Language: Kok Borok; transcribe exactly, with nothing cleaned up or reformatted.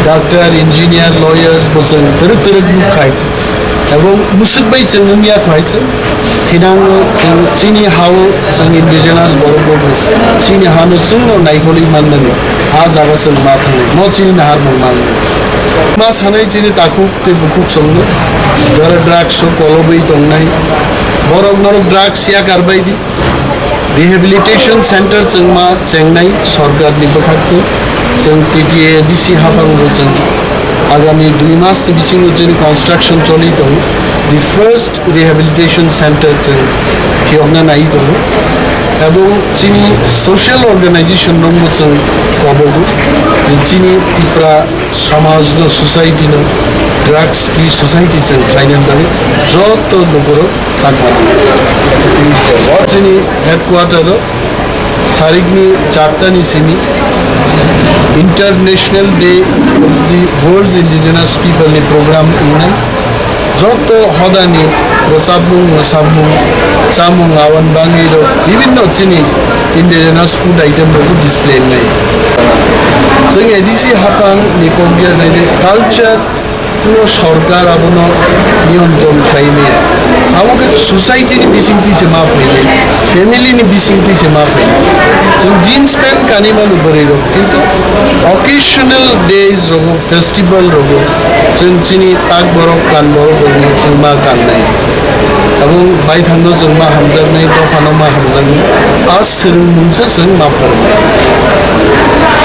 Doctor, engineer, lawyers bo chwng twrwk twrwk nuk khai chwng. Abo musuk bai chwng wngya khai chwng. Thinango chwng chini hao chwng indigenous borok rok chini hano chwngno naikolwi manmani. A jaga chwng ma thangnai. Mo chini naharmung manmani. Ma sanai chini takhuk tei bukhuk chwngno. Jora drugs o kolobwi tongnai. Borok norok drugs yakar bai di. Rehabilitation center chwng ma chengnai sorkar ni bwkhak twi. Chwng T T A D C haphang bo chwng agami dui mas ni bisingo chini construction choli tongo. The first rehabilitation center chwng phiyokna nai tongo. Ebong chini social organization rok bo chwng kobogo je chini Tipra samaj no, society no drugs free society chwng khlaina bagwi joto lukurok sakmani. Chini headquarter o sarikni charta ni simi International Day of the World's Indigenous People ni program wngnai. Joto hodani rwchapmung, mwsapmung, chamung, awan bangwi rok bibinno chini indigenous food item rok display wngnai. Chwng A D C haphang ni kokya nai de culture no sorkar abono niyantron khlai maya. Amo khe society ni bisingtwi se ma phainai, family ni bisingtwi se ma phainai. Chwng jeans pant kanwi mano bwrwi rok, kintu occasional days rogo, festival rogo chwng chini tak borok kan borok rokno chwng ma kannai. Abo baithangno chwng ma hamjaknai, dophano ma hamjaknai. A swrwngmungsa chwng ma pharnai.